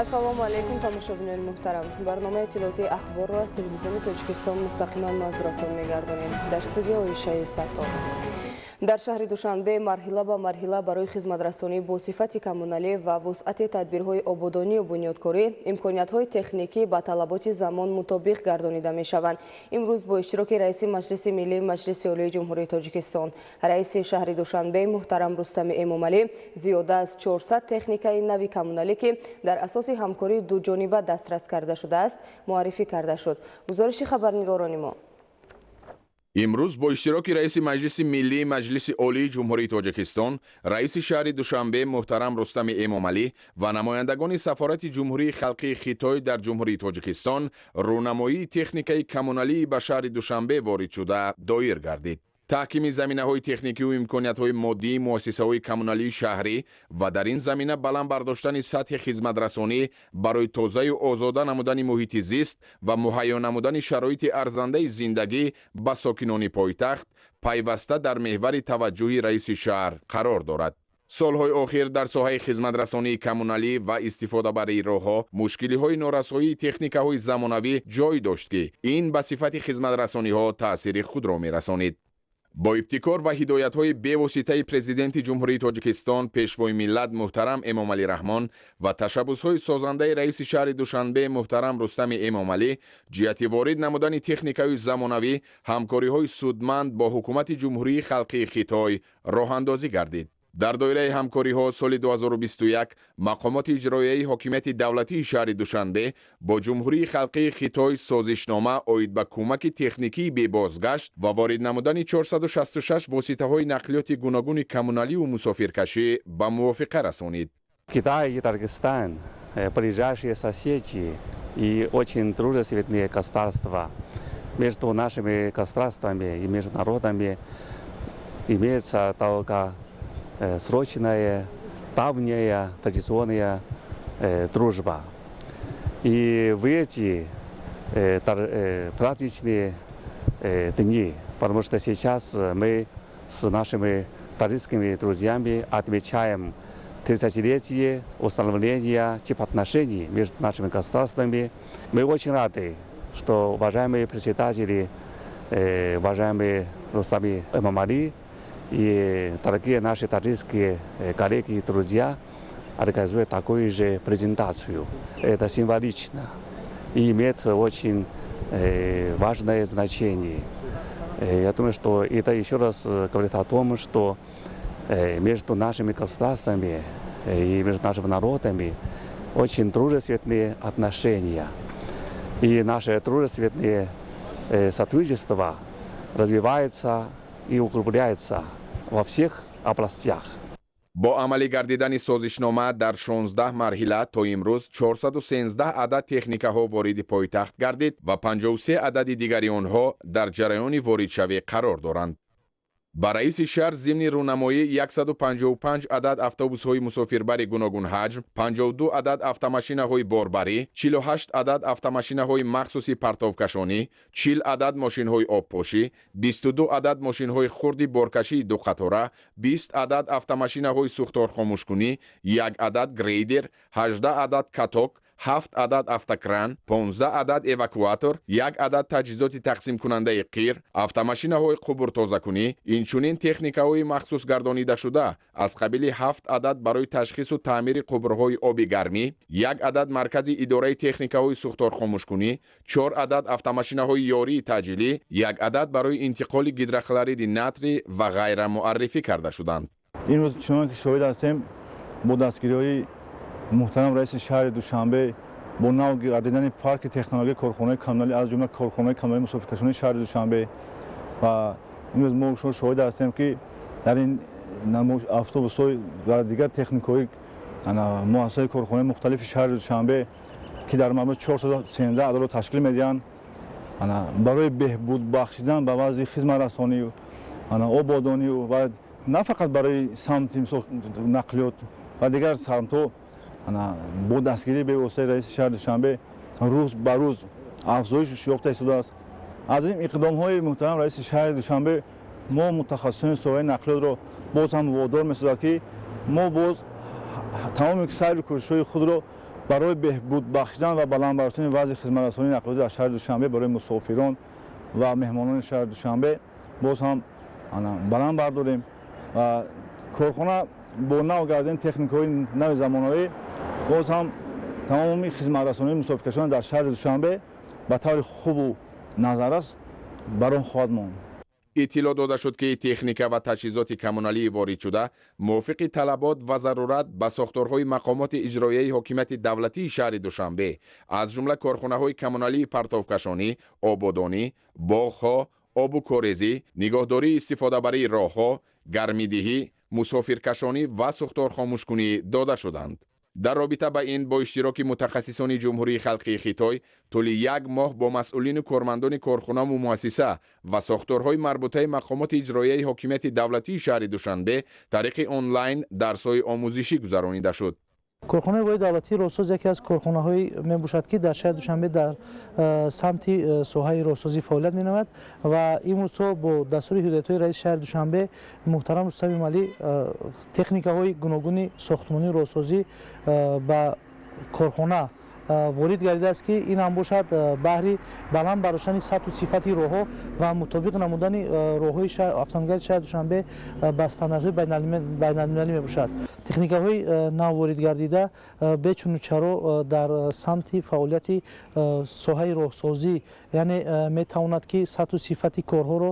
Ассалому алайкум, тамошобинони муҳтарам. Барномаи иттилоотии Ахборро аз Телевизиони Тоҷикистон мустақиман манзуратон мегардонем. Дар студия Оишаи Саттор. Дар шаҳри Душанбе марҳила ба марҳила барои хизматрасонӣ бо сифати коммуналӣ ва вусъати тадбирҳои ободонию бунёдкорӣ имкониятҳои техникӣ ба талаботи замон мутобиқ гардонида мешаванд. Имрӯз бо иштироки раиси Маҷлиси Миллии Маҷлиси Олии Ҷумҳурии Тоҷикистон, раиси шаҳри Душанбе муҳтарам Рустами Эмомалӣ зиёда аз 400 техникаи нави коммуналӣ, ки дар асоси ҳамкории дуҷониба дастрас карда шудааст, муаррифӣ карда шуд. Гузориши хабарнигорони мо. Имрӯз бо иштироки раиси Маҷлиси Миллии Маҷлиси Олии Ҷумҳурии Тоҷикистон, раиси шаҳри Душанбе муҳтарам Рустами Эмомалӣ ва намояндагони Сафорати Ҷумҳурии Халқии Хитой дар Ҷумҳурии Тоҷикистон рӯнамоии техникаи коммуналии ба шаҳри Душанбе ворид шуда доир гардид. Таҳкими заминаҳои техникию имкониятҳои моддии муассисаҳои коммуналии шаҳрӣ ва дар ин замина баланд бардоштани сатҳи хизматрасонӣ барои тозаю озода намудани муҳити зист ва муҳайё намудани шароити арзандаи зиндагӣ ба сокинони пойтахт пайваста дар меҳвари таваҷҷӯҳи раиси шаҳр қарор дорад. Солҳои охир дар соҳаи хизматрасонии коммуналӣ ва истифодабарии роҳҳо мушкилиҳои норасоии техникаҳои замонавӣ ҷой дошт, ки ин ба сифати хизматрасониҳо таъсири худро мерасонид. Бо ибтикор ва ҳидоятҳои бевоситаи Президенти Ҷумҳурии Тоҷикистон, Пешвои миллат муҳтарам Эмомалӣ Раҳмон ва ташаббусҳои созандаи раиси шаҳри Душанбе муҳтарам Рустами Эмомалӣ ҷиҳати ворид намудани техникаи замонавӣ ҳамкориҳои судманд бо Ҳукумати Ҷумҳурии Халқии Хитой роҳандозӣ гардид. Дар доираи ҳамкориҳо соли 2021 мақомоти иҷроияи ҳокимияти давлатии шаҳри Душанбе бо Ҷумҳурии Халқии Хитой созишнома оид ба кӯмаки техникии бебозгашт ва ворид намудани 466 воситаҳои нақлиёти гуногуни коммуналиву мусофиркашӣ ба мувофиқа расонид. Китай и Таджикистан ближайшие соседи и очень дружественные государства. Между нашими государствами и между народами имеется долгосрочная, давняя, традиционная дружба. И в эти праздничные дни, потому что сейчас мы с нашими таджикскими друзьями отмечаем 30-летие установления теплоотношений между нашими государствами. Мы очень рады, что уважаемые председатели, уважаемые Рустам Эмомали и дорогие наши таджикские коллеги и друзья организуют такую же презентацию. Это символично и имеет очень важное значение. Я думаю, что это еще раз говорит о том, что между нашими государствами и между нашими народами очень дружественные отношения. И наше дружественное сотрудничество развивается и углубляется во всех областях. Бо амалӣ гардидани созишнома дар 16 марҳила то имрӯз 413 адад техникаҳо вориди пойтахт гардид ва 53 адади дигари онҳо дар ҷараёни воридшавӣ қарор доранд. Ба раиси шаҳр зимни рӯнамоӣ 155 адад автобусҳои мусофирбари гуногунҳаҷм, 52 адад автомашинаҳои борбарӣ, 48 адад автомашинаҳои махсуси партовкашонӣ, 40 адад мошинҳои обпошӣ, 22 адад мошинҳои хурди боркашии дуқатора, 20 адад автомашинаҳои сӯхторхомӯшкунӣ, як адад грейдер, 18 адад каток, ҳафт адад автокран, 15 адад эвакуатор, як адад таҷҳизоти тақсимкунандаи қир, автомашинаҳои қубуртозакунӣ, инчунин техникаҳои махсус гардонидашуда аз қабили ҳафт адад барои ташхису таъмири қубурҳои оби гармӣ, як адад маркази идораи техникаҳои сӯхторхомӯшкунӣ, чор адад автомашинаҳои ёрии таъҷилӣ, як адад барои интиқоли гидрохлориди натрий ва ғайра муаррифӣ карда шуданд. Имрӯз, чунон ки шоҳид ҳастем, бо дастгириҳои муҳтарам раиси шаҳри Душанбе, бо нав гардидани парки технологияи корхонаи коммуналӣ, аз ҷумла корхонаи коммуналии мусофиркашонии шаҳри Душанбе, ва имрӯз мо шумо шоҳид ҳастем, ки дар ин автобусҳои ва дигар техникаҳои муассисаи корхонаи мухталифи шаҳри Душанбе, ки дар маҷмӯъ 413 ададро ташкил медиҳанд, барои беҳбуд бахшидан ба вазъи хизматрасонию ободонию ва на фақат барои самти, мисол, нақлиёт ва дигар самтҳо, бо дастгирии бевоситаи раиси шаҳри Душанбе рӯз ба рӯз афзоиш ёфта истодааст. Аз ин иқдомҳои муҳтарам раиси шаҳри Душанбе мо, мутахассисони соҳаи нақлиётро, боз ҳам водор месозад, ки мо боз тамоми сайру кӯшишҳои худро Барои беҳбуд бахшидан ва баланд бардоштани вазъи хизматрасонии нақлиётӣ дар шаҳри Душанбе барои мусофирон ва меҳмонони шаҳри Душанбе боз ҳам баланд бардорем ва корхона бо нав гардидани техникаҳои нави замонавӣ боз ҳам тамоми хизматрасонии мусофиркашон дар шаҳри Душанбе ба таври хубу назаррас бар он хоҳад монд. Иттилоъ дода шуд, ки техника ва таҷҳизоти коммуналии воридшуда мувофиқи талабот ва зарурат ба сохторҳои мақомоти иҷроияи ҳокимияти давлатии шаҳри Душанбе, аз ҷумла корхонаҳои коммуналии партовкашонӣ, ободонӣ, боғҳо, обу корезӣ, нигоҳдории истифодабарии роҳҳо, гармидиҳӣ, мусофиркашонӣ ва сӯхторхомӯшкунӣ дода шуданд. Дар робита ба ин бо иштироки мутахассисони Ҷумҳурии Халқии Хитой тӯли як моҳ бо масъулину кормандони корхонаву муассиса ва сохторҳои марбутаи мақомоти иҷроияи ҳокимияти давлатии шаҳри Душанбе тариқи онлайн дарсҳои омӯзишӣ гузаронида шуд. Корхонаи воҳиди давлатии роҳсоз яке аз корхонаҳое мебошад, ки дар шаҳри Душанбе дар самти соҳаи роҳсозӣ фаъолият менамояд ва имрӯзҳо бо дастури ҳидоятҳои раиси шаҳри Душанбе муҳтарам Рустам Эмомалӣ техникаҳои гуногуни сохтмонии роҳсозӣ ба корхона ворид гардидааст, ки ин ҳам бошад баҳри баланд бардоштани сатҳу сифати роҳҳо ва мутобиқ намудани роҳҳои автомобилгарди шаҳри Душанбе ба стандартҳои байналмилалӣ мебошад. Техникаҳои нав ворид гардида бечуну чаро дар самти фаъолияти соҳаи роҳсозӣ, яъне метавонад, ки сатҳу сифати корҳоро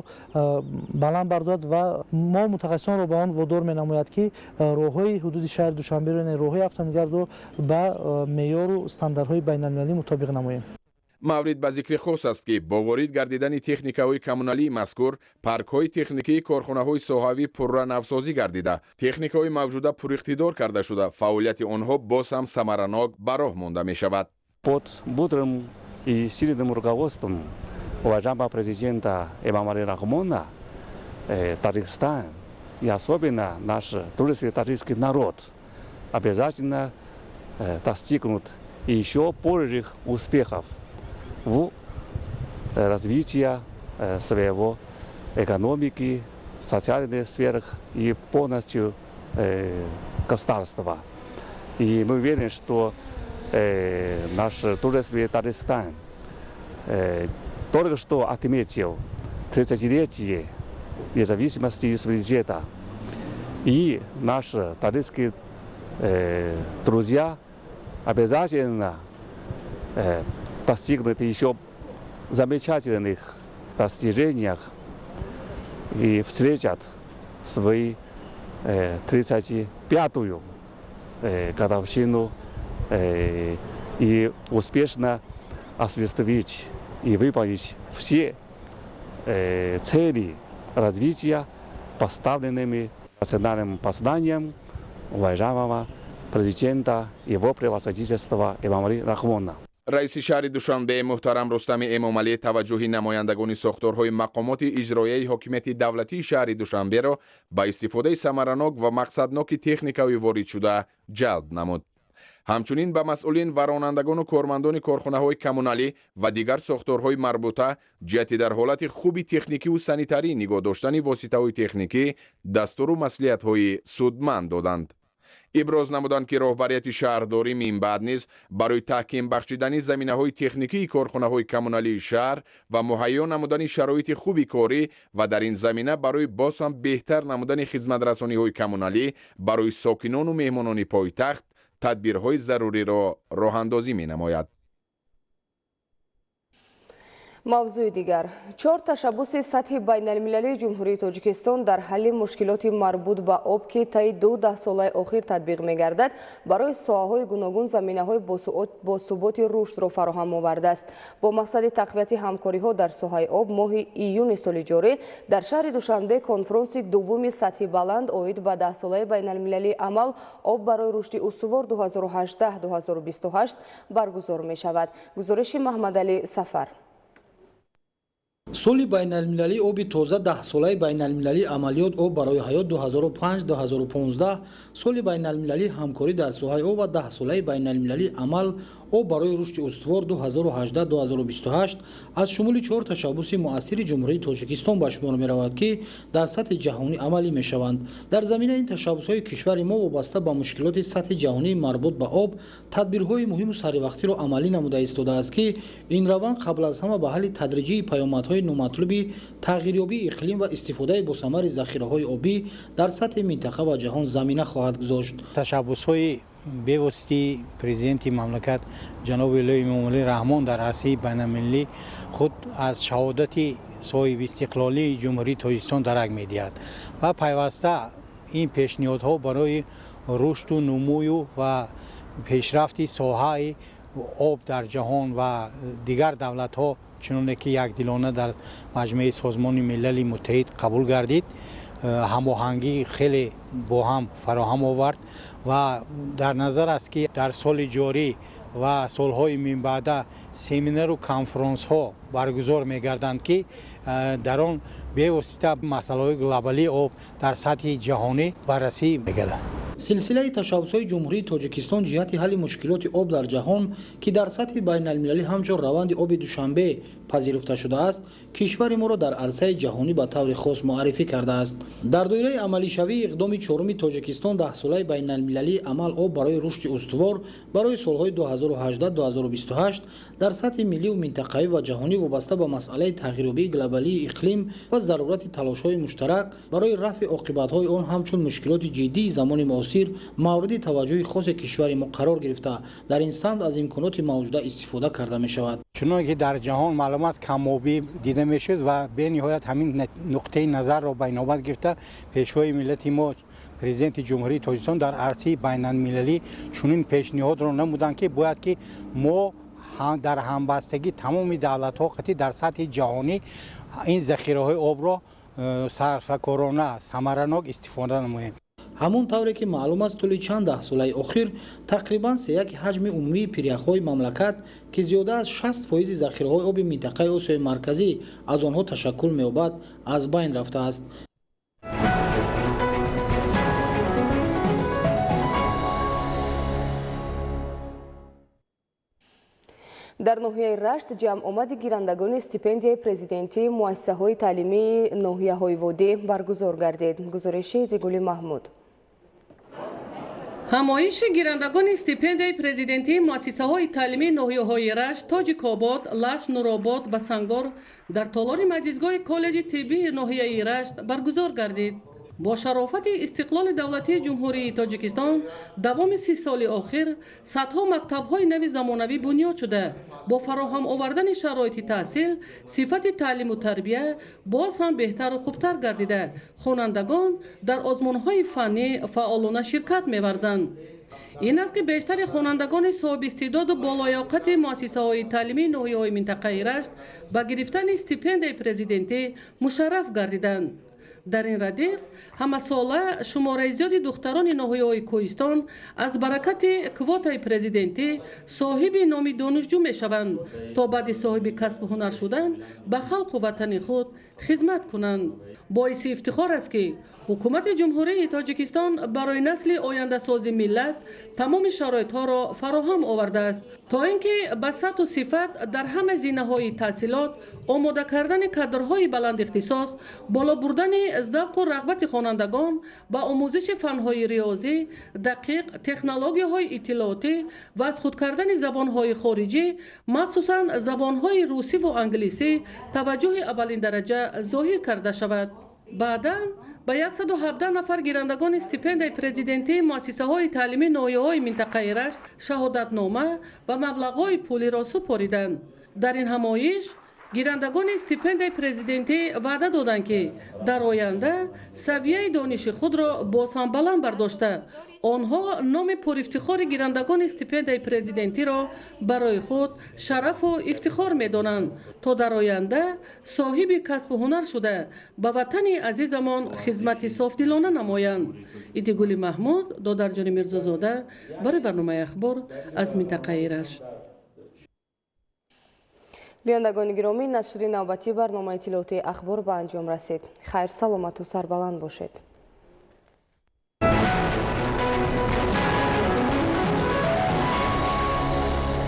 баланд бардорад ва мо мутахассисонро ба он водор менамояд, ки роҳҳои ҳудуди шаҳри Душанберо, яъне роҳҳои автомобилгардро ба меъёру стандартҳои байналмилалӣ мутобиқ намоем. Маврид ба зикри хос аст, ки бо ворид гардидани техникаҳои коммуналии мазкур паркҳои техникии корхонаҳои соҳавӣ пурра навсозӣ гардида, техникаҳои мавҷуда пуриқтидор карда шуда, фаъолияти онҳо боз ҳам самаранок ба роҳ монда мешавад. Под мудрым и сильным руководством уважаемого президента Эмомали Рахмона Таджикистан и особенно наш дружественный таджикский народ обязательно достигнут еще больших успехов в развитии своего экономики, социальных сферах и полностью государства. И мы уверены, что наш дружественный Таджикистан только что отметил 30-летие независимости и суверенитета. И наши таджикские друзья обязательно достигнут еще замечательных достижениях и встретят свои 35-ю годовщину и успешно осуществить и выполнить все цели развития, поставленными национальным посланием уважаемого президента его превосходительства Эмомали Рахмона. Раиси шаҳри Душанбе муҳтарам Рустами Эмомалӣ таваҷҷӯҳи намояндагони сохторҳои мақомоти иҷроияи ҳокимияти давлатии шаҳри Душанберо ба истифодаи самаранок ва мақсадноки техникаҳои воридшуда ҷалб намуд. Ҳамчунин ба масъулин ва ронандагону кормандони корхонаҳои коммуналӣ ва дигар сохторҳои марбута ҷиҳати дар ҳолати хуби техникиву санитарӣ нигоҳ доштани воситаҳои техникӣ дастуру маслиҳатҳои судманд доданд. Иброз намуданд, ки роҳбарияти шаҳрдорӣ минбаъд низ барои таҳким бахшидани заминаҳои техникии корхонаҳои коммуналии шаҳр ва муҳайё намудани шароити хуби корӣ ва дар ин замина барои боз ҳам беҳтар намудани хизматрасониҳои коммуналӣ барои сокинону меҳмонони пойтахт тадбирҳои заруриро роҳандозӣ менамояд. Мавзӯи дигар. Чор ташаббуси сатҳи байналмилалии Ҷумҳурии Тоҷикистон дар ҳалли мушкилоти марбут ба об, ки таи ду даҳсолаи охир татбиқ мегардад, барои соҳаҳои гуногун заминаҳои босуботи рушдро фароҳам овардааст. Бо мақсади тақвияти ҳамкориҳо дар соҳаи об моҳи июни соли ҷорӣ дар шаҳри Душанбе конфронси дуввуми сатҳи баланд оид ба даҳсолаи байналмилалии амал «Об барои рушди устувор 2018-2028» баргузор мешавад. Гузориши Маҳмадалӣ Сафар. Соли байналмилалии оби тоза, даҳсолаи байналмилалии амалиёт «Об барои ҳаёт» 2005-2015, соли байналмилалии ҳамкорӣ дар соҳаи об ва даҳсолаи байналмилалии амал Об барои рушди устувор 2018-2028 аз шумули 4 ташаббуси муассири Ҷумҳурии Тоҷикистон ба шумор меравад, ки дар сатҳи ҷаҳонӣ амалӣ мешаванд. Дар заминаи ин ташаббусҳои кишвари мо вобаста ба мушкилоти сатҳи ҷаҳонии марбут ба об тадбирҳои муҳиму саривақтиро амалӣ намуда истодааст, ки ин раванд қабл аз ҳама ба ҳалли тадриҷии паёмадҳои номатлуби тағйирёбии иқлим ва истифодаи босамари захираҳои обӣ дар сатҳи минтақа ва ҷаҳон замина хоҳад гузошт. Ташаббусҳои бевоситаи президенти мамлакат ҷаноби Олии Эмомалӣ Раҳмон дар арсаи байналмилалӣ худ аз шаҳодати соҳибистиқлолии Ҷумҳурии Тоҷикистон дарак медиҳад ва пайваста ин пешниҳодҳо барои рушду нумӯю ва пешрафти соҳаи об дар ҷаҳон ва дигар давлатҳо, чуноне ки якдилона дар маҷмӯаи Созмони Милали Муттаҳид қабул гардид, ҳамоҳангӣ хеле бо ҳам фароҳам овард ва дар назар аст, ки дар соли ҷорӣ ва солҳои минбаъда семинару конфронсҳо баргузор мегарданд, ки дар он бевосита масъалаҳои глобалии об дар сатҳи ҷаҳонӣ баррасӣ мегардад. Силсилаи ташаббусҳои Ҷумҳурии Тоҷикистон ҷиҳати ҳалли мушкилоти об дар ҷаҳон, ки дар сатҳи байналмилалӣ ҳамчун раванди оби Душанбе пазируфта шудааст, кишвари моро дар арсаи ҷаҳонӣ ба таври хос муаррифӣ кардааст. Дар доираи амалишавии иқдоми чоруми Тоҷикистон даҳсолаи байналмилалии амал об барои рушди устувор барои солҳои 2018-2028 дар сатҳи миллию минтақавӣ ва ҷаҳонӣ вобаста ба масъалаи тағйирёбии глобалии иқлим ва зарурати талошҳои муштарак барои рафъи оқибатҳои он ҳамчун мушкилоти ҷиддии замони муосир мавриди таваҷҷӯҳи хоси кишвари мо қарор гирифта, дар ин самт аз имконоти мавҷуда истифода карда мешавад. Чуноне ки дар ҷаҳон маълум аст, камобӣ дида мешуд ва бениҳоят ҳамин нуқтаи назарро ба инобат гирифта пешвои миллати мо президенти Ҷумҳурии Тоҷикистон дар арсаи байналмилалӣ чунин пешниҳодро намуданд, ки бояд ки мо дар ҳамбастагӣ тамоми давлатҳо қатъи дар сатҳи ҷаҳонӣ ин захираҳои обро сарфакорона самаранок истифода намоем. Ҳамон тавре ки маълум аст, тӯли чанд даҳсолаи охир тақрибан сеяки ҳаҷми умумии пиряхҳои мамлакат, ки зиёда аз 60% захираҳои оби минтақаи Осиёи Марказӣ аз онҳо ташаккул меёбад, аз байн рафтааст. Дар ноҳияи Рашт ҷамъомади гирандагони стипендияи президентии муассисаҳои таълимии ноҳияҳои водӣ баргузор гардид. Гузориши Дигули Маҳмуд. Ҳамоиши гирандагони стипендияи президентии муассисаҳои таълимии ноҳияҳои Рашт, Тоҷикобод, Лаш, Нуробод ва Сангор дар толори маҷлисгоҳи коллеҷи тиббии ноҳияи Рашт баргузор гардид. Бо шарофати истиқлоли давлатии Ҷумҳурии Тоҷикистон давоми 30 соли охир садҳо мактабҳои нави замонавӣ бунёд шуда, бо фароҳам овардани шароити таҳсил сифати таълиму тарбия боз ҳам беҳтару хубтар гардида, хонандагон дар озмунҳои фаннӣ фаъолона ширкат меварзанд. Ин аст, ки бештари хонандагони соҳибистеъдоду болоёқати муассисаҳои таълимии ноҳияҳои минтақаи Рашт ба гирифтани стипендияи президентӣ мушарраф гардиданд. Дар ин радиф ҳамасола шумораи зиёди духтарони ноҳияҳои кӯҳистон аз баракати квотаи президентӣ соҳиби номи донишҷӯ мешаванд, то баъди соҳиби касбу ҳунар шудан ба халқу ватани худ хизмат кунанд. Боиси ифтихор аст, ки ҳукумати Ҷумҳурии Тоҷикистон барои насли ояндасози миллат тамоми шароитҳоро фароҳам овардааст, то ин ки ба сатҳу сифат дар ҳама зинаҳои таҳсилот омода кардани кадрҳои баландихтисос, боло бурдани завқу рағбати хонандагон ба омӯзиши фанҳои риёзӣ, дақиқ, технологияҳои иттилоотӣ ва аз худ кардани забонҳои хориҷӣ, махсусан забонҳои русиву англисӣ таваҷҷӯҳи аввалиндараҷа зоҳир карда шавад. Баъдан ба 117 нафар гирандагони стипендияи президентии муассисаҳои таълимии ноҳияҳои минтақаи Рашт шаҳодатнома ва маблағҳои пулиро супориданд. Дар ин ҳамоиш гирандагони стипендияи президентӣ ваъда доданд, ки дар оянда савияи дониши худро боз ҳам баланд бардошта, онҳо номи пурифтихори гирандагони стипендияи президентиро барои худ шарафу ифтихор медонанд, то дар оянда соҳиби касбу ҳунар шуда ба ватани азизамон хизмати софдилона намоянд. Идигули Маҳмуд, Додарҷони Мирзозода барои барномаи Ахбор аз минтақаи Рашт. Бинандагони гиромӣ, нашри навбатии барномаи иттилоотии Ахбор ба анҷом расид. Хайр, саломату сарбаланд бошед.